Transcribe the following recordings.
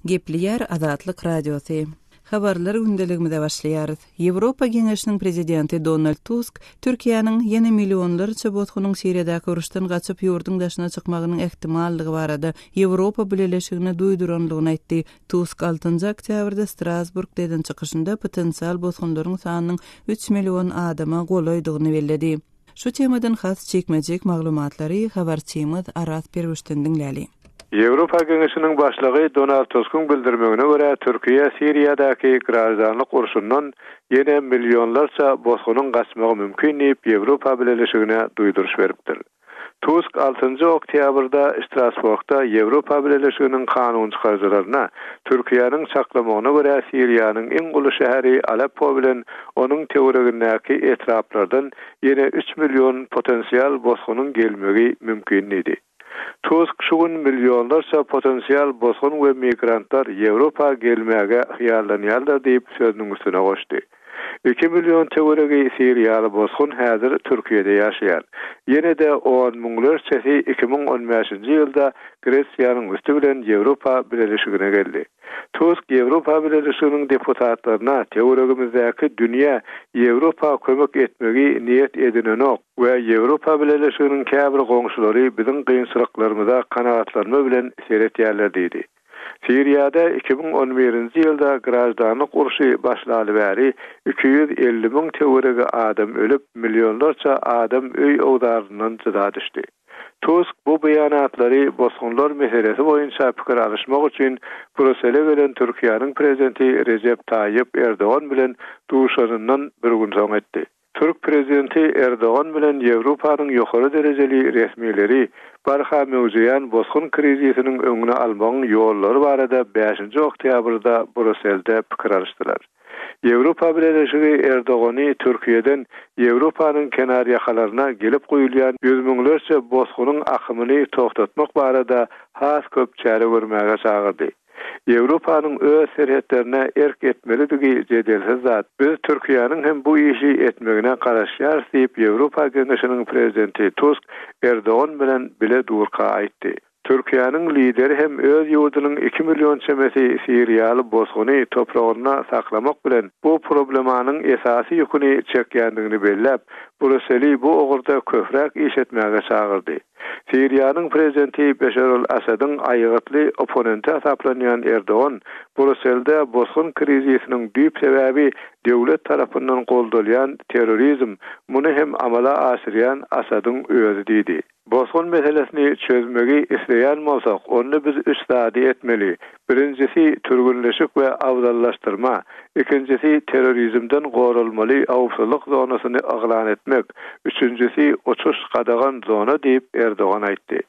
Gepleýär Azatlyk Radiosy. Habarlar gündeligimize başlaýarys. Ýewropa Geňeşiniň Prezidenti Donald Tusk Türkiýäniň ýene millionlarça bosgunyň Siriýadaky uruşdan gaçyp ýurduň daşyna çykmagynyň ähtimallygy barada Ýewropa Bileleşigine duýduranlygyny aýtdy. Tusk altynjy oktýabrda Strasburgda eden çykyşynda potensial bosgunlaryň sanynyň üç million adama golaýdygyny belledi. Şu temadan has jikme-jik maglumatlary habarçymyz Araz Perwişden diňläli. Ýewropa Geňeşiniň başlygy Donald Tuskyň bildirmegine görä, Türkiýe Siriýadaky graždanlyk urşundan ýene millionlarça bosgunyň gaçmagy mümkin diýip, Ýewropa Bileleşigine duýduryş beripdir. Tusk altynjy oktýabrda Strasburgda Ýewropa Bileleşiginiň kanunçykaryjylaryna Türkiýäniň çaklamagyna görä Siriýanyň iň uly şäheri Aleppo bilen onuň töweregindäki etraplardan ýene üç million potensial bosgunyň gelmegi mümkin diýdi. Tusk şu gün millionlarça potensial bosgun we migrantlar Ýewropa gelmäge hyýallanýarlar diýip sözüniň üstüne goşdy. Iki million töweregi siriýaly bosgun häzir Türkiýede ýaşaýar. Ýene-de on müňlerçesi 2015-nji ýylda Gresiýanyň üsti bilen Ýewropa Bileleşigine geldi. Tusk Ýewropa Bileleşiginiň deputatlaryna töweregimizdäki dünýä Ýewropa kömek etmegi niýet edinenok we Ýewropa Bileleşiginiň käbir goňşulary biziň kynçylyklarymyza kanagatlanma bilen seretýärler diýdi. Siriýada 2011-nji ýylda graždanlyk urşy başlaly bäri 250 müň töweregi adam ölüp, millionlarça adam öý-owzaryndan jyda düşdi. Tusk bu beýanatlary bosgunlar meselesi boýunça pikir alyşmak üçin Brusele gelen Türkiýäniň prezidenti Rejep Taýýip Erdogan bilen duşanyndan bir gün soň etdi. Türk prezidenti Erdogan bilen Ýewropanyň ýokary derejeli resmileri barha möwjeýän bosgun krizisiniň öňüni almagyň ýollary barada bäşinji oktýabrda Bruselde pikir alyşdylar. Ýewropa Bileleşigi Erdogany Türkiýeden Ýewropanyň kenarýakalaryna gelip guýulýan ýüz müňlerçe bosgunyň akymyny togtatmak barada has köp çäre görmäge çagyrdy. Ýewropanyň öz serhetlerine erk etmelidigi jedelsiz zat. Biz Türkiýäniň hem bu işi etmegine garaşýarys diýip, Ýewropa Geňeşiniň prezidenti Tusk Erdogan bilen bile durka aýtdy. Türkiýäniň lideri hem öz ýurdunyň iki million çemesi siriýaly bosguny topragynda saklamak bilen bu problemanyň esasy ýüküni çekýändigini belläp, Bruseli bu ugurda köpräk iş etmäge çagyrdy. Siriýanyň prezidenti Beşar al-Assadyň aýgytly opponenti hasaplanýan Erdogan Bruselde bosgun krizisiniň düýp sebäbi döwlet tarapyndan goldalýan terrorizm, muny hem amala aşyrýan Assadyň özi diýdi. Bosgun meselesini çözmegi isleýän bolsak, onda biz üç zady etmeli, Birinjisi, türgenleşik we abzallaşdyrma, ikinjisi, terrorizmden goralmaly howpsuzlyk zonasyny yglan etmek, üçünjisi, uçuş gadagan zona diýip, Erdogan aýtdy.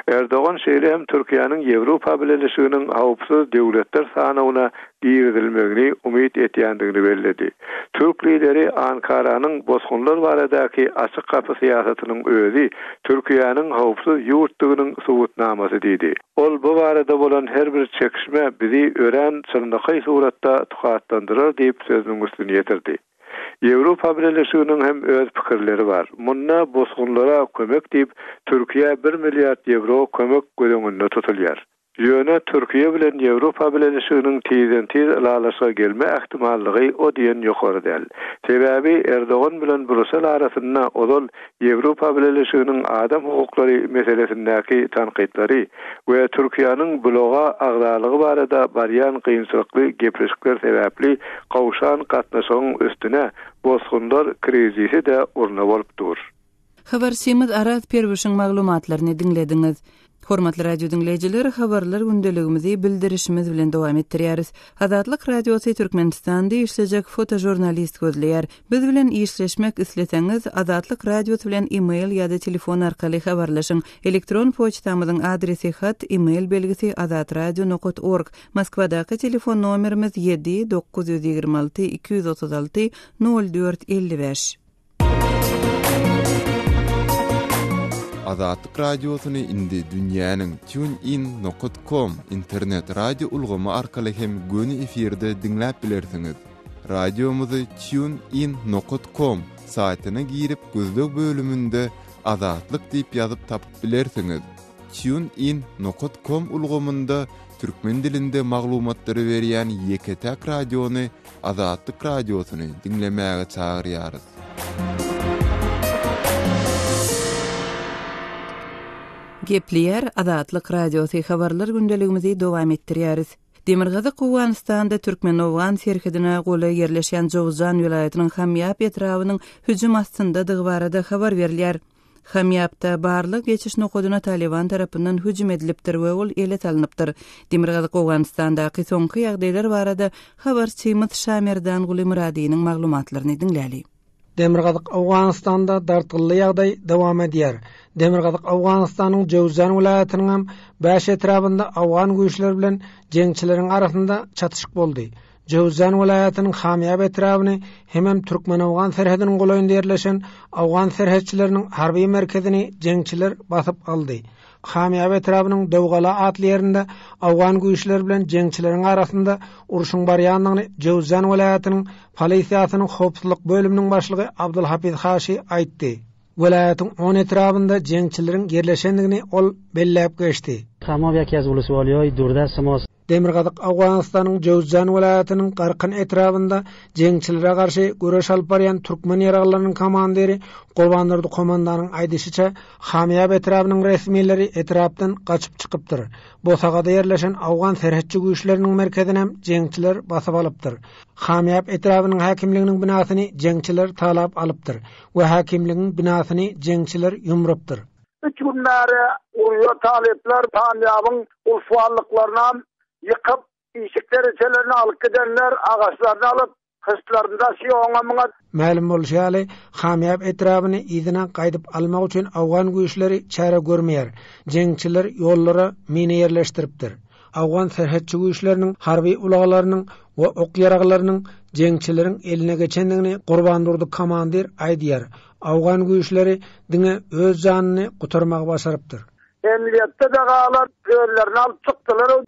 Erdogan şeýle hem Türkiýäniň Ýewropa Bileleşiginiň howpsuz döwletler sanawyna girizilmegini umyt etýändigini belledi. Türk lideri Ankaranyň bosgunlar baradaky açyk gapy syýasatynyň özi Türkiýäniň howpsuz ýurtdugynyň subutnamasy diýdi. Ol bu barada bolan her bir çekişme bizi örän çynlakaý suratda tukatlandyrar diýip sözüniň üstüni ýetirdi. Ýewropa Bileleşiginiň hem öz pikirleri bar. Munda bosgunlara kömek diýip, Türkiýä bir milliard ýewro kömek göz öňünde tutulýar. Ýöne Türkiýe bilen Ýewropa Bileleşiginiň tizden-tiz ylalaşyga gelme ähtimallygy o diýen ýokary däl. Sebäbi Erdogan bilen Brusel arasynda ozal Ýewropa Bileleşiginiň adam hukuklary meselesindäki tankytlary we Türkiýäniň bloga agzalygy barada barýan kynçylykly gepleşikler sebäpli gowşan gatnaşygyň üstüne bosgunlar krizisi-de urna bolup dur. Habarçymyz Araz Perwişiň maglumatlaryny diňlediňiz. Hormatly radio diňleýjiler, habarlar gündeligimizi bildirişimiz bilen dowam etdirýäris. Azatlyk Radiosy Türkmenistanda işlejek fotožurnalist gözleýär. Biz bilen işleşmek isleseňiz, Azatlyk Radiosy bilen e-mail ýa-da telefon arkaly habarlaşyň. Elektron poçtamyzyň adresi hat, e-mail belgisi azatradio nokat org. Moskwadaky telefon nomerimiz ýedi 926 236 04 55. Azatlyk Radiosyny indi dünýäniň TuneIn nokat com internet radio ulgamy arkaly hem göni efirde diňläp bilersiňiz. Radiomyzy TuneIn nokat com saýtyna girip gözleg bölüminde Azatlyk diýip ýazyp tapyp bilersiňiz. TuneIn nokat com ulgamynda. Türkmen dilinde maglumatlary berýän ýeke-täk radiony Azatlyk Radiosyny diňlemäge çagyrýarys. Gepleýär Azatlyk Radiosy habarlar gündeligimizi dowam etdirýäris. Demirgazyk Owganystanda türkmen-owgan serhedine golaý ýerleşýän Jowzjan welaýatynyň Hamýap etrabynyň hüjüm astyndadygy barada habar berilýär. Hamýapda barlag geçiş nokadyna Talyban tarapyndan hüjüm edilipdir we ol ele salnypdyr. Demirgazyk Owganystandaky soňky ýagdaýlar barada habarçymyz Şamerdanguly Myradynyň maglumatlaryny diňläli. Demirgazyk Owganystanda dartgynly ýagdaý dowam edýär. Demirgazyk Owganystanyň Jöwzjan welaýatynyňam bäş etrabynda owgan güýçleri bilen jeňçileriň arasynda çatyşyk boldy. Jöwzjan welaýatynyň Hamýap etrabyny hemem türkmen-owgan serhediniň golaýynda ýerleşen owgan serhetçileriniň harby merkezini jeňçiler basyp aldy. Hamýap etrabynyň Döwgala atly ýerinde owgan güýçleri bilen jeňçileriň arasynda urşuň barýandygyny Jöwzjan welaýatynyň polisiýasynyň howpsuzlyk bölüminiň başlygy Abdulhafiz Haşi aýtdy. Welaýatyň on etrabynda jeňçileriň ýerleşendigini ol belläp geçdi. Demirgazyk Owganystanyň Jöwzjan welaýatynyň Garkyn etrabynda jeňçilere garşy göreş alyp barýan türkmen ýaraglylarynyň komandiri Gurbandurdy komandanyň aýdyşyça, Hamýap etrabynyň resmileri etrapdan gaçyp çykypdyr. Bosagada ýerleşen owgan serhetçi güýçleriniň merkezinem jeňçiler basyp alypdyr. Hamýap etrabynyň häkimliginiň binasyny jeňçiler talap alypdyr we häkimligiň binasyny jeňçiler ýumrupdyr. Üç gün bäri urýar talyplar Pamýabyň ulswalyklarynam ýykyp, işik dereçelerini alyp gidenler, agaçlaryny alyp, hyştlaryny daşyýar oňa-muňa. Mälim bolşy ýaly, Hamýap etrabyny yzyna gaýdyp almak üçin owgan güýçleri çäre görmeýär. Jeňçiler ýollara mina ýerleşdiripdir. Owgan serhetçi güýçleriniň harby ulaglarynyň we ok-ýaraglarynyň jeňçileriň eline geçendigini Gurbandurdy komandir aýdýar. Owgan güýçleri diňe öz janyny gutarmagy başarypdyr. Emniýetde-de galan özlerini alyp çykdylar.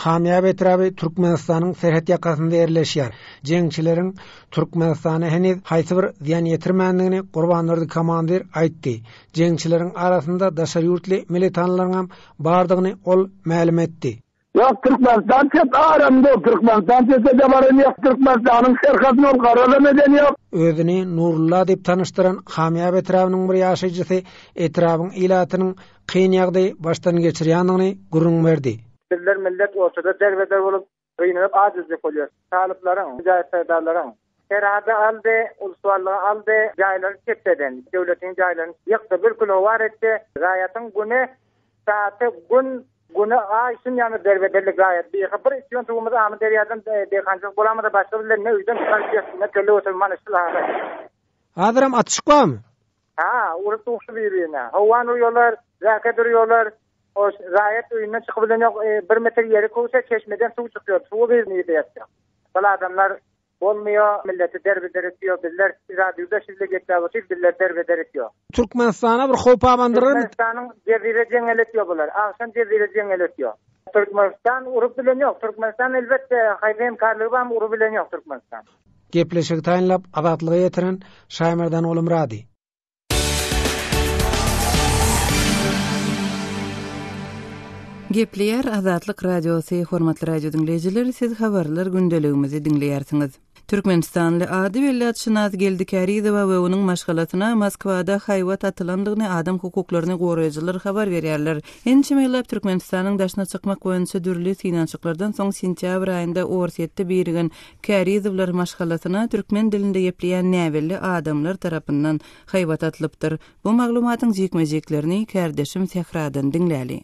Hamýap etraby Türkmenistanyň serhet ýakasynda ýerleşýär. Jeňçileriň Türkmenistana heniz haýsy bir zyýan ýetirmändigini Gurbandurdy komandir aýtdy. Jeňçileriň arasynda daşary ýurtly militanlaryňam bardygyny ol mälim etdi. Ýok Türkmenistan çet aramda Türkmenistan çete-de baran ýok Türkmenistanyň serhedini ol garazam eden ýok. Özüni Nurulla diýip tanyşdyran Hamýap etrabynyň bir ýaşaýjysy etrabyň ilatynyň kyn ýagdaýy başdan geçirýändigini gürrüň berdi. Bizler millet ortada derbeder bolup gynanyp ajyzjyk bolýas. Talyplaryň, jaý serdarlaryň Serhady aldy, ulsuallygy aldy, jaýlary çepbeden, döwletiň jaýlaryny ýykdy, bir kül howar etdi. Raýatyň güni, saaty gün, güni aý şun ýaly derbederlik raýat. Biha bir içýän suwumyz Amyderýadan deýhançylyk bolamyza başga bizler ne öýden çykaryp ýörüs, ne çölde oturyp mana şul halat. Hazyrem atyşyk barmy? Ha, urup duşdy bir-birine. Howan urýarlar, raket urýarlar. O raýat öýünden çykyp bilen ýok, bir metr ýeri köwse çeşmeden suw çykýar, suwy gyz nirde ýatýar. Şol adamlar bolmaýar, milleti derbe-der etýär, bizler radioda şeýle gepläp otyr, bizleri derbe-der etýär. Türkmenistana bir howp abandyrarmy? Türkmenistanyň jezire jeňňel etýär bular, agşam jezire jeňňel etýär. Türkmenistan urup bilen ýok, Türkmenistan elbetde haýsy hemkarlygy barmy urup bilen ýok Türkmenistan. Gepleşigi taýynlap Azatlyga ýetiren Şaýmerdan Gulumyrady. Gepleýär Azatlyk Radiosy, hormatly radio diňleýjiler, siz habarlar gündeligimizi diňleýärsiňiz. Türkmenistanly ady belli atşynas Geldi Kärizowa we onuň maşgalasyna Moskwada haýbat atylandygyny adam hukuklaryny goraýjylar habar berýärler. Ençeme ýyllap Türkmenistanyň daşyna çykmak boýunça dürli synanyşyklardan soň sentýabr aýynda Orsýetde birigen Kärizowlar maşgalasyna türkmen dilinde gepleýän näbelli adamlar tarapyndan haýbat atylypdyr. Bu maglumatyň jikme-jiklerini kärdeşim Sähradan diňläli.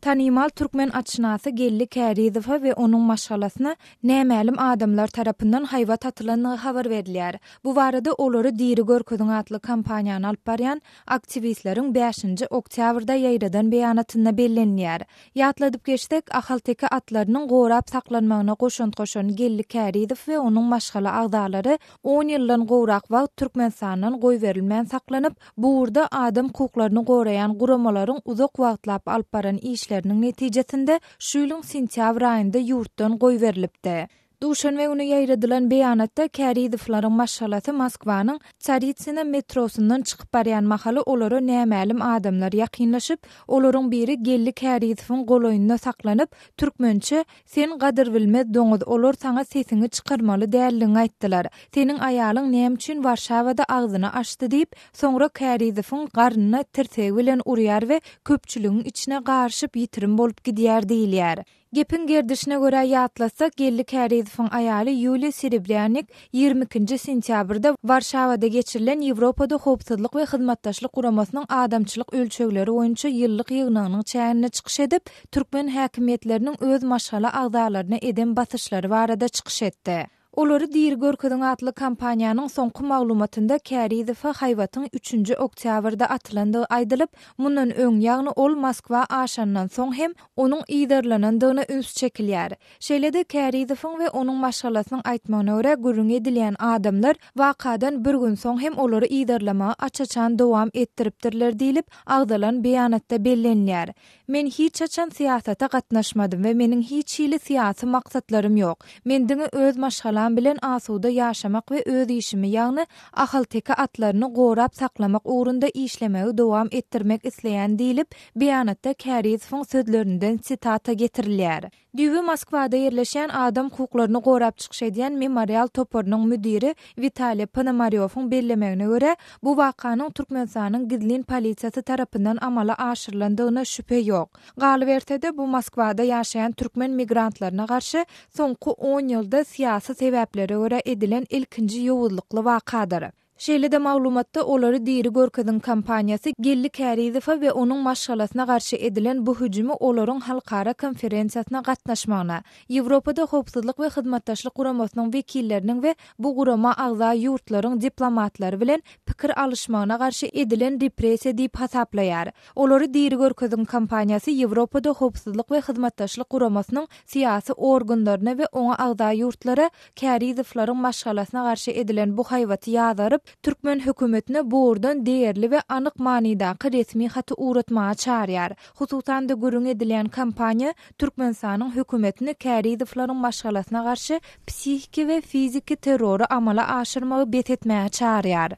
Tanymal türkmen atşynasy Geldi Kärizowa we onuň maşgalasyna nämälim adamlar tarapyndan haýbat atylandygy habar berilýär. Bu barada Olary diri görkeziň atly kampaniýany alyp barýan aktiwistleriň bäşinji oktýabrda ýaýradan beýanatynda bellenilýär. Ýatladyp geçsek, ahalteke atlarynyň gorap saklanmagyna goşant goşan Geldi Kärizow we onuň maşgala agzalary on ýyldan gowrak wagt Türkmenistandan goýberilmän saklanyp, bu ugurda adam hukuklaryny goraýan guramalaryň uzak wagtlap alyp baran işleriniň netijesinde şu ýylyň sentýabr aýynda ýurtdan goýberilipdi. Duşenbe güni ýaýradylan beýanatda Kärizowlaryň maşgalasy Moskwanyň Tsaritsina metrosyndan çykyp barýan mahaly olara nämälim adamlar ýakynlaşyp, olaryň biri Geldi Kärizowyň golaýynda saklanyp, türkmençe, Sen gadyrbilmez doňuz, olar saňa sesiňi çykarmaly däldigiňi aýtdylar. Seniň aýalyň näme üçin Warşawada agzyny açdy diýip, soňra Kärizowyň garnyna tirsegi bilen urýar we köpçüligiň içine garyşyp ýitirim bolup gidýär diýilýär. Gepiň gerdişine görä ýatlatsak, Geldi Kärizowyň aýaly Ýuliýa Serebrýanik 22-nji sentýabrda Warşawada geçirilen Ýewropada Howpsuzlyk we Hyzmatdaşlyk Guramasynyň adamçylyk ölçegleri boýunça ýyllyk ýygnagynyň çäginde çykyş edip, türkmen häkimiýetleriniň öz maşgala agzalaryna eden basyşlary barada çykyş etdi. Olary diri görkeziň atly kampaniýanyň soňky maglumatynda Kärizowa haýbatyň üçünji oktýabrda atylandygy aýdylyp, mundan öň, ýagny ol Moskwa aşandan soň hem onuň yzarlanandygyna üns çekilýär. Şeýle-de Kärizowyň we onuň maşgalasynyň aýtmagyna görä, gürrüňi edilýän adamlar wakadan bir gün soň hem olary yzarlamagy aç-açan dowam etdiripdirler diýlip, agzalan beýanatda bellenilýär. Men hiç haçan syýasata gatnaşmadym we meniň hiç hili syýasy maksatlarym ýok. Men diňe öz maşgalam bilen asuda ýaşamak we öz işimi, ýagny ahalteke atlaryny gorap saklamak ugrunda işlemegi dowam etdirmek isleýän diýlip, beýanatda Kärizowyň sözlerinden sitata getirilýär. Düýbi Moskwada ýerleşýän adam hukuklaryny gorap çykyş edýän Memorial toparynyň müdiri Witaliý Ponomarýowyň bellemegine görä, bu wakanyň Türkmenistanyň gizlin polisiýasy tarapyndan amala aşyrylandygyna şübhe ýok. Galyberse-de, bu Moskwada ýaşaýan türkmen migrantlaryna garşy soňky on ýylda syýasy sebäplere görä edilen ilkinji ýowuzlykly wakadyr. Şeýle-de maglumatda Olary diri görkeziň kampaniýasy Geldi Kärizowa we onuň maşgalasyna garşy edilen bu hüjümi olaryň halkara konferensiýasyna gatnaşmagyna, Ýewropada Howpsuzlyk we Hyzmatdaşlyk Guramasynyň wekilleriniň we bu gurama agza ýurtlaryň diplomatlary bilen pikir alyşmagyna garşy edilen repressiýa diýip hasaplaýar. Olary diri görkeziň kampaniýasy Ýewropada Howpsuzlyk we Hyzmatdaşlyk Guramasynyň syýasy organlaryna we oňa agza ýurtlara Kärizowlaryň maşgalasyna garşy edilen bu haýbaty ýazgaryp, türkmen hökümetine bu ugurdan degerli we anyk manydaky resmi haty ugratmaga çagyrýar. Hususan-da, gürrüň edilýän kampaniýa Türkmenistanyň hökümetini Kärizowlaryň maşgalasyna garşy psihiki we fiziki terrory amala aşyrmagy bes etmäge çagyrýar.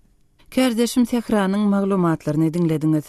Kärdeşim Sähranyň maglumatlaryny diňlediňiz.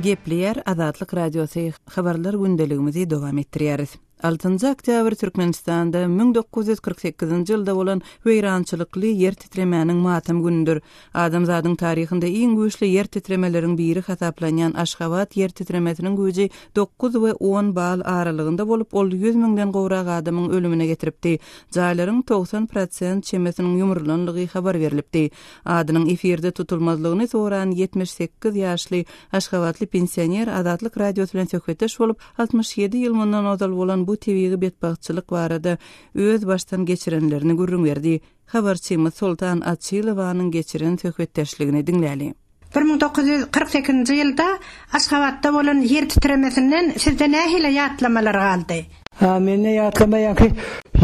Gepleýär Azatlyk Radiosy, Habarlar gündeligimizi dowam etdirýäris. Altynjy oktýabr Türkmenistanda 1948-nji ýylda bolan weýrançylykly ýer titremäniň matam günüdir. Adamzadyň taryhynda iň güýçli ýer titremeleriň biri hasaplanýan Aşgabat ýer titremesiniň güýji dokuz we on bal aralygynda bolup, ol ýüz müňden gowrak adamyň ölümine getiripdi. Jaýlaryň 90 prosent çemesiniň ýumrulanlygy habar berlipdi. Adynyň efirde tutulmazlygyny soran 78 ýaşly aşgabatly pensioner Azatlyk Radiosy bilen söhbetdeş bolup, 67 ýyl mundan ozal bolan bu tebigy betbagtçylyk barada öz başdan geçirenlerini gürrüň berdi. Habarçymyz Soltan Açylowanyň geçiren söhbetdeşligini diňläliň. 1948-nji ýylda Aşgabatda bolan ýer titremesinden sizde nähili ýatlamalar galdy? Ha, mende ýatlama ýaňky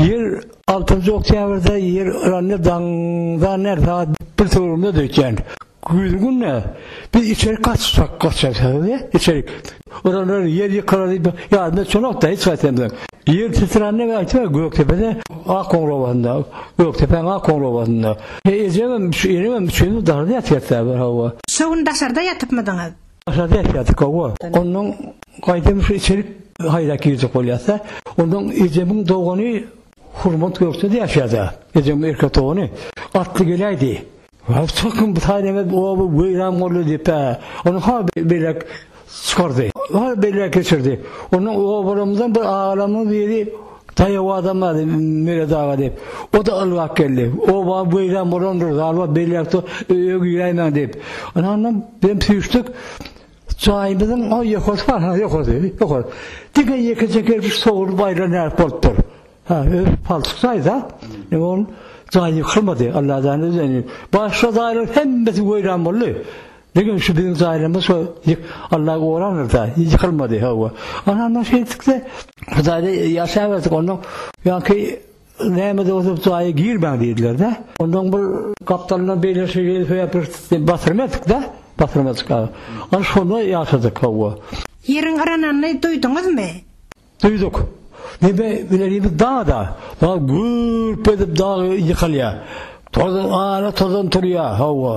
ýer altynjy oktýabrda ýer yranda daňdan är sagat bir töwereginde öýtýän. Güýzüň gününe biz içerik gaçsak gaçarsak içerik. Oralar ýer ýykylar diýip ýadyma düşenok-da hiç haýsymyzyň. Ýer titrände we aýtýar Gökdepede Ak goňur obasynda, Gökdepäň Ak goňur obasynda. Ejemem, şu enemem üçimiz daşarda ýatýarys bir hawa. Şo gün daşarda ýatypmydyňyz? Daşarda ýatýardyk hawa. Ondan gaýdam şu içerik haýdap girjek bolýarys-da. Ondan ejemiň dogany Hurmat Gökde-de ýaşaýardy. Ejemiň erkek dogany. Atly geläýdi. Wah, çykyň bu taýdan oba weýran boldy diýip-ä, ony ha beýläk çykardy, ha beýläk geçirdi. Ondan obalarymyzdan bir agalarymyň biri daýaw adam bardy, Meret aga diýip. O-da ylgap geldi. Oba weýran bolandyr, zalba beýläkde öýe giräýmäň diýip. Ana, ondan bizem süýşdük. Jaýymyzyň o ýokarsy bar, ha, ýokarsy, ýokary. Diňe ýekeje kerpiç sowrulyp aýrylan ýaly bolupdyr. Ha, öz palçyk jaý-da. Indi ol jaý ýykylmady, Allajan özeni. Başga jaýlaryň hemmesi weýran boldy. Lekin şu biziň jaýlarymyz şo Alla gorandyr-da, ýykylmady, hawa. Ana, ondan şeýtdik-de, şu jaýda ýaşaberdik. Ondan ýaňky näme-de bolsa bu jaýa girmäň diýdiler-de. Ondan bir gapdalyndan beýle şeýle sebäp bir basyrma etdik-de, basyrmajyk. Ana şonda ýaşadyk, hawa. Ýeriň yrananyny duýduňyzmy? Duýduk. Neme bilenimiz dag-da. Dag gürp edip dag ýykylýar. Tozan, ala tozan turýar, hawa.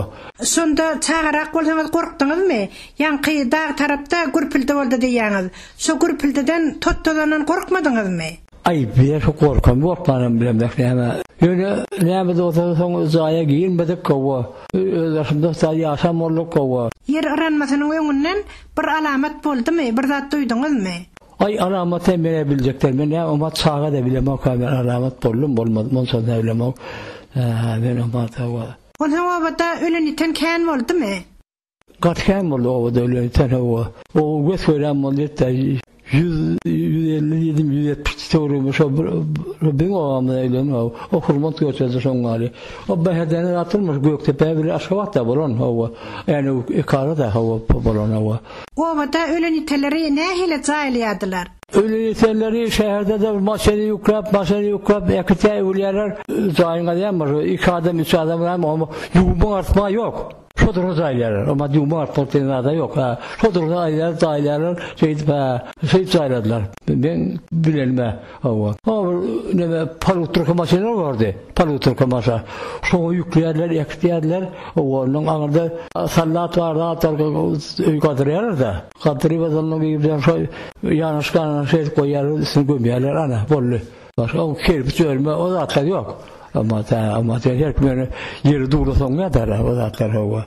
Şonda çagarak bolsaňyz gorkduňyzmy? Ýaňky dag tarapda gürpüldi boldy diýýäňiz. Şo gürpüldiden, tot-tozandan gorkmadyňyzmy? Aý, bizä şo gorkam gorkmanam bilemzok näme. Ýöne näme-de bolsa soň jaýa girmedik, hawa. Öz başymyza jaý ýaşan bolduk, hawa. Ýer yranmasynyň öňünden bir alamat boldumy, bir zat duýduňyzmy? Aý, alamat hem men-ä biljek däl. Men näme oňat çaga-da bilemok-a, men alamat boldum, bolmadym, onçasyny-da bilemok. Hä, men oňat, hawa. Onsoň obada ölen-ýiten kän boldumy? Gaty kän boldy obada ölen ýiten hawa. Oba gös-göräm boldy hetda 100, 150 diýdim, 170 töwereginde şo bir biziň obamyzda ölen hawa. O hurmat göçedi şoň ýaly. O Bäherdene zat bolmaz, Gökdepe bile Aşgabatda bolan hawa. Ýani Ekarada hawa bolan hawa. Obada ölen ýitenleri nähili jaýlaýardylar? Ölen ýitenleri şäherde-de maşyny ýükläp, maşyny ýükläp äkitýär öwülýärler. Jaýyň alýan bir iki adam, üç adam ýuwma artma ýok. Şo durda jaýlaýarlar. Oňa düwme artmak diýen zada ýok. Hä. Şo durda aýlar jaýlaýarlar. Şeýdip, hä, şeýdip jaýladylar. Men bilenime, hawa. O bir neme palutrka maşynlar bardy. Palutrka maşa. Şoňa ýükleýärler, äkitýärler. Hawa, onuň aňyrda sallat bar, zat bar, öý gazyrýarlar-da. Gazdyryp ondan girip, şo ýanaşyk şeýdip goýýarlar, üstüni gömýärler. Ana, boldy. Başga o kerpiç örme o zatlar ýok. Amma tä amma tä her kim ýöne ýeri duwlasaň ýatar o zatlar hawa.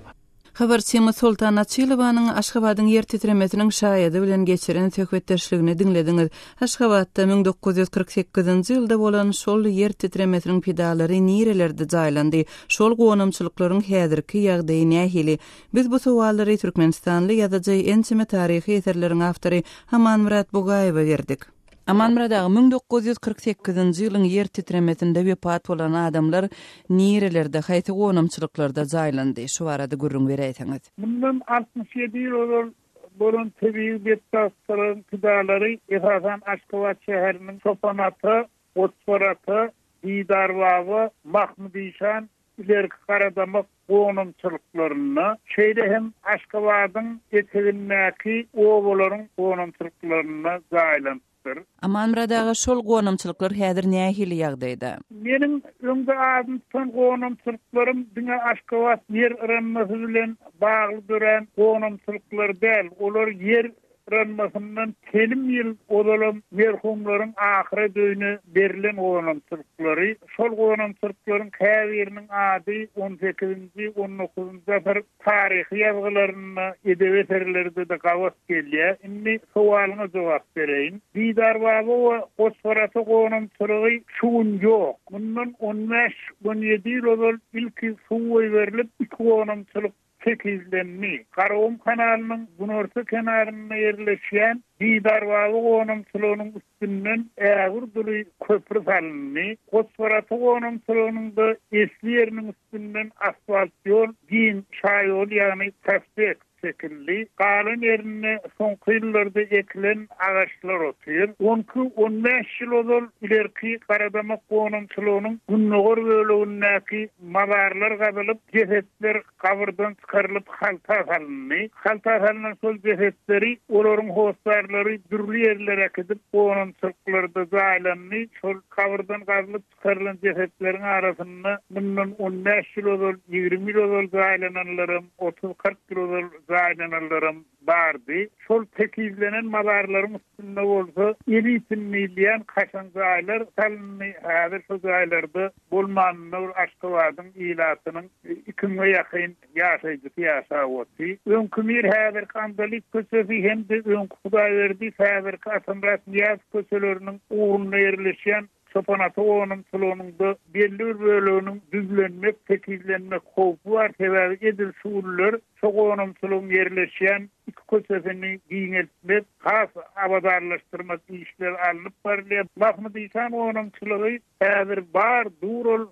Habarçymyz Soltan Açylowanyň Aşgabadyň ýer titremesiniň şaýady bilen geçiren söhbetdeşligini diňlediňiz. Aşgabatda 1948-nji ýylda bolan şol ýer titremesiniň pidalary nirelerde jaýlandy? Şol gonamçylyklaryň häzirki ýagdaýy nähili? Biz bu sowallary türkmenistanly ýazyjy, ençeme taryhy eserleriň awtory Amanmyrat Bugaýewe berdik. Amanmyrat aga, 1948-nji ýylyň ýer titremesinde wepat bolan adamlar nirelerde, haýsy gonamçylyklarda jaýlandy? Şu barada gürrüň beräýseňiz. Mundan 67 ýyl ozal bolan tebigy betbagtçylygyň pidalary esasan Aşgabat şäheriniň Çopan ata, Goçbar ata, Didar baba, Mahmyt işan, Ilerki Garadamak gonamçylyklarynda, şeýle hem Aşgabadyň etegindäki obalaryň gonamçylyklarynda jaýlanypdyr. Amanmyrat aga, şol gonamçylyklar häzir nähili ýagdaýda? Meniň öňde adyny tutan gonamçylyklarym diňe Aşgabat ýer yranmasy bilen bagly dörän gonamçylyklar däl. Olar ýer yranmasyndan telim ýyl ozalam merhumlaryň ahyret öýüne berlen gonamçylyklary, şol gonamçylyklaryň käbiriniň ady on sekizinji, on dokuzynjy asyr taryhy ýazgylarynda, edebi eserlerde-de gabat gelýär. Indi sowalyňa jogap bereýin. Didarbaba we Goçgarata gonamçylygy şu gün ýok. Mundan on bäş, on ýedi ýyl ozal ilki suw goýberilip, iki gonamçylyk tekizlendi. Garagum kanalynyň günorta kenarynda ýerleşýän Didarbaba gonamçylygynyň üstünden ägirt uly köpri salyndy. Goçgarata gonamçylygynyň-da esli ýeriniň üstünden asfalt ýol, giň şaýoly ýagny prospekt çekildi. Galan ýerinde soňky ýyllarda ekilen agaçlar otyr. On iki, on bäş ýyl ozal ilerki Garadamak gonamçylygynyň gündogar bölegindäki mazarlar gazylyp, jesetler gabyrdan çykarylyp halta salyndy. Halta salnan şol jesetleri olaryň hossarlary dürli ýerlere äkidip, gonamçylyklarda jaýlandy. Şol gabyrdan gazylyp çykarylan jesetleriň arasynda mundan on bäş ýyl ozal, 20 ýyl ozal jaýlananlaram, otuz-kyrk ýyl ozal jaýlananlaram bardy. Şol tekizlenen mazarlaryň üstünde bolsa elitin diýilýän kaşaň jaýlar salyndy. Häzir şo jaýlarda bolmanynda bir Aşgabadyň ilatynyň iki müňe ýakyn ýaşaýjysy ýaşap oty. Öňki Mir häzirki Andalyp köçesi hem-de öňki Hudaýberdi häzirki Atamyrat Nyýazow köçeleriniň ugrunda ýerleşýän Çopan ata gonamçylygynyň-da belli bir böleginiň düzlenmek, tekizlenmek howpy bar, sebäbi edil şu günler şo gonamçylygyň ýerleşýän iki köçesini giňeltmek, has abadanlaşdyrmak işleri alnyp barylýar. Mahmyt işan gonamçylygy häzir bar, dur ol.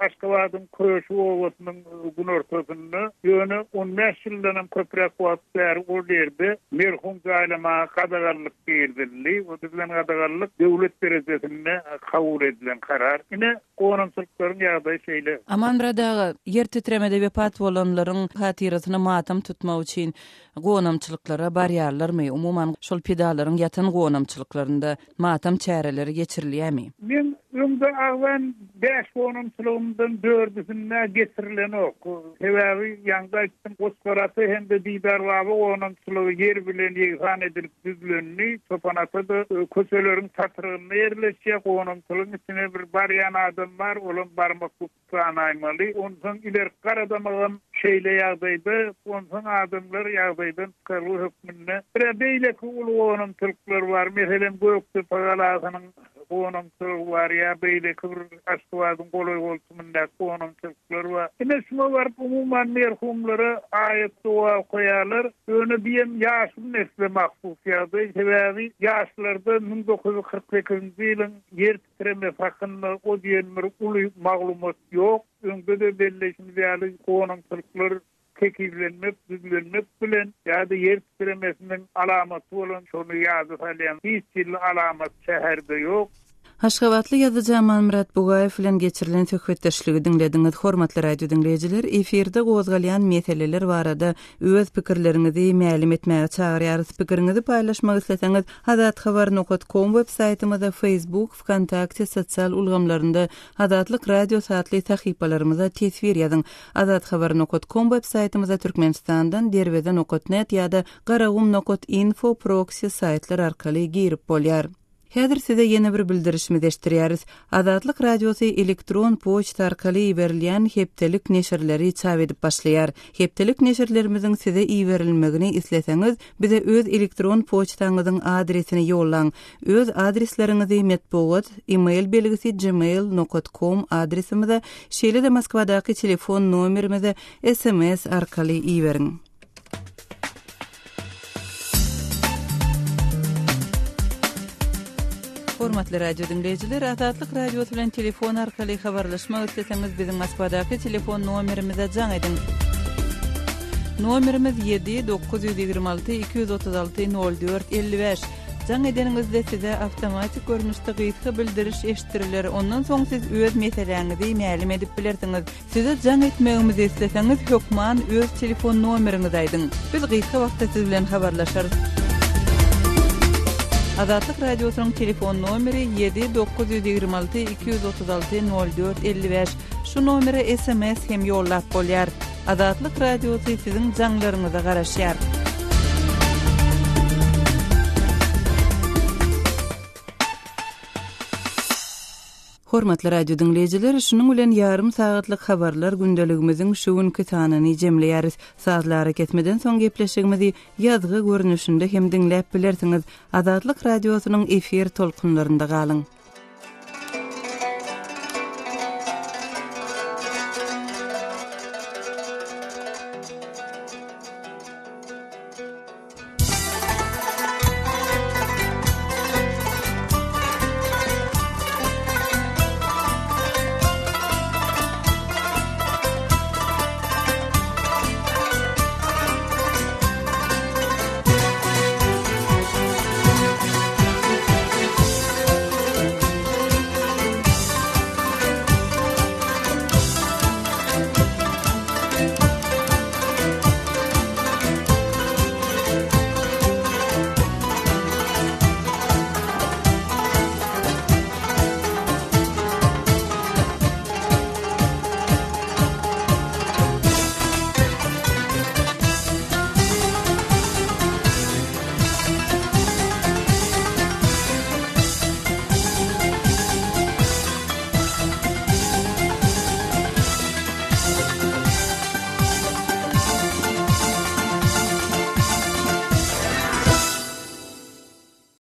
Aşgabadyň Köşi obasynyň günortasynda. Ýöne on bäş ýyldanam köpräk wagt bäri ol ýerde merhum jaýlamaga gadaganlyk girizildi. O edilen gadaganlyk döwlet derejesinde kabul edilen karar. Ine, gonamçylyklaryň ýagdaýy şeýle. Amanmyrat aga, ýer titremede wepat bolanlaryň hatyrasyna matam tutmak üçin gonamçylyklara barýarlarmy? Umuman, şol pidalaryň ýatan gonamçylyklarynda matam çäreleri geçirilýärmi? Meň öňde agzan bäş gonamçylygymdan dördüsinde geçirilenok. Sebäbi ýaňky aýtdym, Goçgar ata hem-de Didar baba gonamçylygy ýer bilen ýegsan edilip düzlendi. Çopan ata-da köçeleriň çatrygynda ýerleşýär. Gonamçylygyň içine bir barýan adam bar, olam barmak sanaýmaly. Onsoň ilerki Garadamagam şeýle ýagdaýda, onsoň adamlar ýagdaýdan çykalga hökmünde bir-ä beýleki uly gonamçylyklar bar. Meselem, Gökdepe galasynyň gonamçylygy bar ýa beýleki bir Aşgabadyň golaý-goltumyndaky gonamçylyklar bar. Ine, şuňa baryp umuman merhumlara aýat-doga okaýarlar. Ýöne biýem ýaşuly nesle mahsus ýagdaý. Sebäbi ýaşlarda 1948-nji ýylyň ýer titremesi hakynda o diýen bir uly maglumat ýok. Öňde-de belleýşimiz ýaly, gonamçylyklar tekizlenmek, düzlenmek bilen ýa-da ýer titremesiniň alamaty bolan şony ýada salýan hiç hili alamat şäherde ýok. Aşgabatly ýazyjy Amanmyrat Bugaýew bilen geçirilen söhbetdeşligi diňlediňiz. Hormatly radio diňleýjiler, efirde gozgalýan meseleler barada öz pikirleriňizi mälim etmäge çagyrýarys. Pikiriňizi paýlaşmak isleseňiz, Azathabar nokat kom web saýtymyza, Facebook, Wkontakte sosial ulgamlarynda Azatlyk Radiosy atly sahypalarymyza teswir ýazyň. Azathabar nokat kom web saýtymyza Türkmenistandan Derweze nokat net ýa-da Garagum nokat info proksi saýtlar arkaly girip bolýar. Häzir size ýene bir bildirişimizi eşitdirýäris. Azatlyk Radiosy elektron poçta arkaly iberilýän hepdelik neşirleri çap edip başlaýar. Hepdelik neşirlerimiziň size iberilmegini isleseňiz, bize öz elektron poçtaňyzyň adresini ýollaň. Öz adresleriňizi metbugat, e-mail belgisi gmail nokat kom adresimize, şeýle-de Moskwadaky telefon nomerimize sms arkaly iberiň. Hormatly radio diňleýjiler, Azatlyk Radiosy bilen telefon arkaly habarlaşmak isleseňiz, biziň Moskwadaky telefon nomerimize jaň ediň. Nomerimiz 7 926 236 04 55. Jaň edeniňizde size awtomatik görnüşde gysga bildiriş eşitdiriler, ondan soň siz öz meseläňizi mälim edip bilersiňiz. Size jaň etmegimizi isleseňiz hökman öz telefon nomeriňizi aýdyň. Biz gysga wagtda siz bilen habarlaşarys. Azatlyk Radiosynyň telefon nomeri 7 926 236 04 55. Şu nomere sms hem ýollap bolýar. Azatlyk Radiosy siziň jaňlaryňyza garaşýar. Hormatly radio diňleýjiler, şunuň bilen ýarym sagatlyk habarlar gündeligimiziň şu günki sanyny jemleýäris. Sazly arakesmeden soň gepleşigimizi ýazgy görnüşinde hem diňläp bilersiňiz. Azatlyk Radiosynyň efir tolkunlarynda galyň!